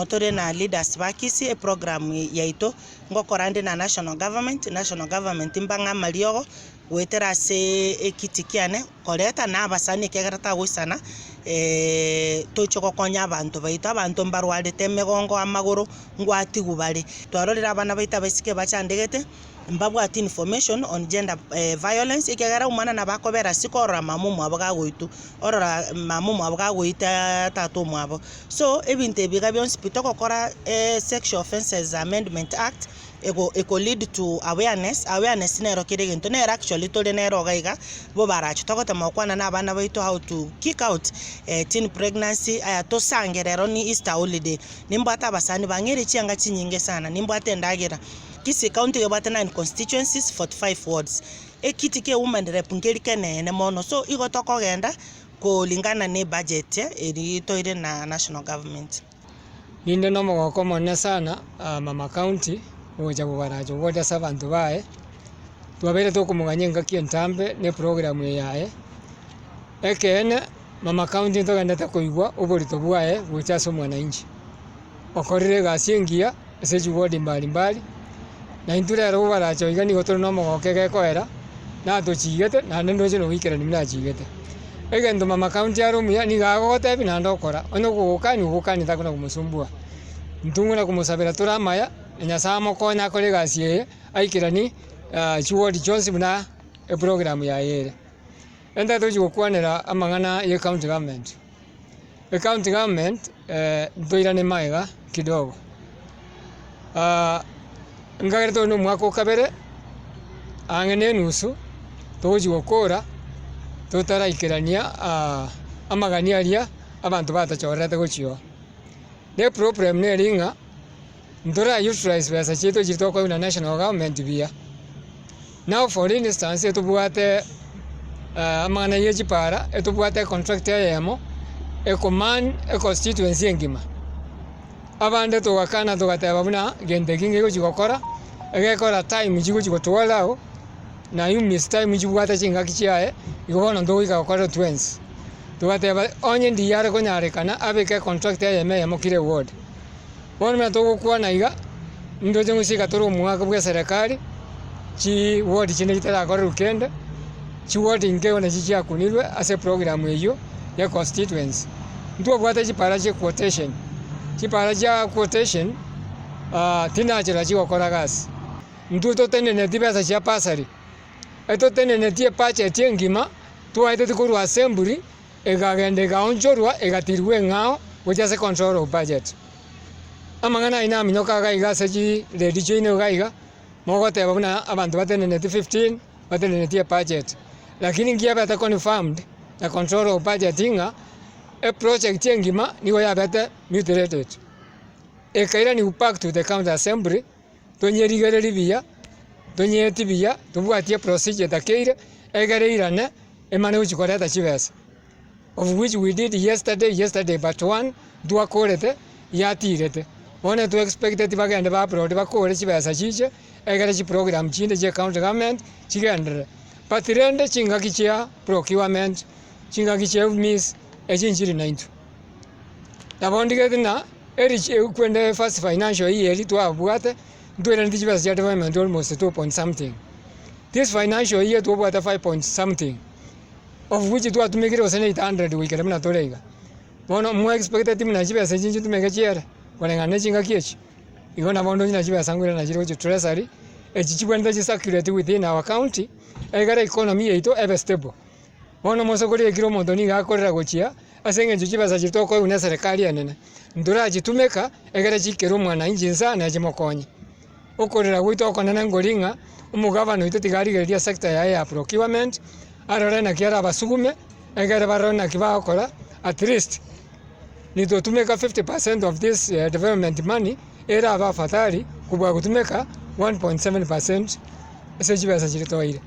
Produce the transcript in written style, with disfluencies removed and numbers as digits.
Noo tore na leaders ba Kisii eprogram yaito ngokora ande na national government, national government mbang'e amariogo goetera ase ekiti kiane koreta na abasani ekiagera tagoisana toche gokonya abanto baito. Abanto mbarwarete emegongo, amagoro, ngwatigwa bare. Twarorire abana baito abaiseke bachandegete. mbabwati information on gender violence ekiagera omwana nabo akobera ase korora mama omwabo gagoitwa, orora mama omwabo gagoita tata omwabo. So ebinto ebi iga bionsi pi togokora sexual offences amendment act ego eko lead to awareness, awareness nero kera egento nere actually tore nero iga iga bobaracho togotema gokwana na abana baito how to kick out teen pregnancy aya tosange rero ni Easter holiday, nimbwate abasani bang'eire chianga chinyinge sana, nimbwate endagera. Kisii County ebwate 9 constituencies, 45 wards. Ekiti kia woman rep nkeri keneene mono, so igo tokogenda kulingana ne budget eri toire na national government. Ninde nomogoko omonene sana mama county gocha kobaracha obwate ase abanto baye, twabeire tokomoganya engaki entambe na eprogram eye yaye, ekeene mama county ntogenderete koigwa oborito bwaye gocha ase omwananchi. Okorire egasi engiya ase chiwodi mbari mbari, na intwe rero bobaracho iga nigo tore nomogooko egekoera, natochigete naende ndoche nogoikerania buna achigete. Egento mama county are omuya nigo agogotebia naende okora, onye okogokania ogokania takona komosumbua. Intwe ng'o nakomosabera tore amaya, na Nyasaye amokonye akore egasi eye, aikeranie chiwodi chionsi buna eprogram yaye ere. Rende tochi gokwanera amang'ana ya ecounty government. Ecounty government ntoirane magega kidogo, nkagera tore na omwaka o kabere ang'e na enusu togochi gokora totaraikerania amagani aria abanto batochorerete gochia oo. Na eproblem neri ng'a ntora utilize besa chiaito chiria tokoegwa na national government buya. Now for instance etobwate amang'ana ya chipara, etobwate econtract eyemo ekoman econstituency engima. Abande togakana togateba buna gento eki ngegochi gokora, egekora time chigochi gotwara agwo, na you miss time chibwate chingaki chiaye, igo bono ntogoika gokora twensi. Togateba onye ndiyare konyarekana abeke econtract eyemo eyemo kera eward. Bono buna togokwana iga, ntoche gosika tore omwaka bwa eserekari, chiwodi chinde chitarakorerwa kende, chiwodi nkeigo nachio chiakunirwe ase eprogram eyio ya econstituency. Ntobwate chipara chia quotation, chipara chia quotation tinachora chigokora gasi. Intwe toteneneti besa chia bursary, etotenenetie ebudget engima, twaeteti korwa assembly. Ekagenda ekaonchorwa, egatirwa eng'ao gochia ase control of budget. Amang'ana ayio naminyoka iga iga ase chiredio chiaino iga iga, mogoteba buna abanto bateneneti 15, bateneneti ebudget. Lakini nkiabete confirmed na control of budget ng'a eproject engima nigo yabete mutilated. Ekairaniwa back to the county assembly. Tonyerigererie buya, tonyetie buya, tobwatie eprocedure etakeire, egere eirane emane gochia koreta chibesa. Of which we did yesterday, yesterday but one, ntwakorete, yatirete. Bono to expecteti bagende ba upload bakore chibesa chiche, egere chiprogram chinde chia ecounty government chigenderere. But rende chingaki chia procurement, chingaki chia UMIS, echi nchiri naintwe. Nabo ndigete ng'a erichi kwende first financial year eria twabwate, ntwairanetie chibesa chia development almost two point something. This financial year twabwate five point something, of which twatumekire gose na 800 goikera buna tore iga. Bono mo expecteti buna chibesa echi nchitumeke chiere, koreng'ana na chingaki echi? Igo nabo onde onye chibesa nkoirana chire gochia treasury, echi chibwenerete chi circulate within our county, egere economy yaito ebe stable. Bono omosokoro ekero omonto nigo akorera gochia ase eng'encho chibesa chiria tokoegwa na eserekari enene, ntorachitumeka egere chikere omwananchi inse na chimokonye. Okorera gwaito okonene nkori ng'a omogabana oito tiga arigererie esector yaye ya procurement, arore naki arabasugume, egere barore naki bagokora at least nitotumeka 50 percent of this development money erabe afadhali kobua gotumeka 1.7 percent ase chibesa chiria twaire.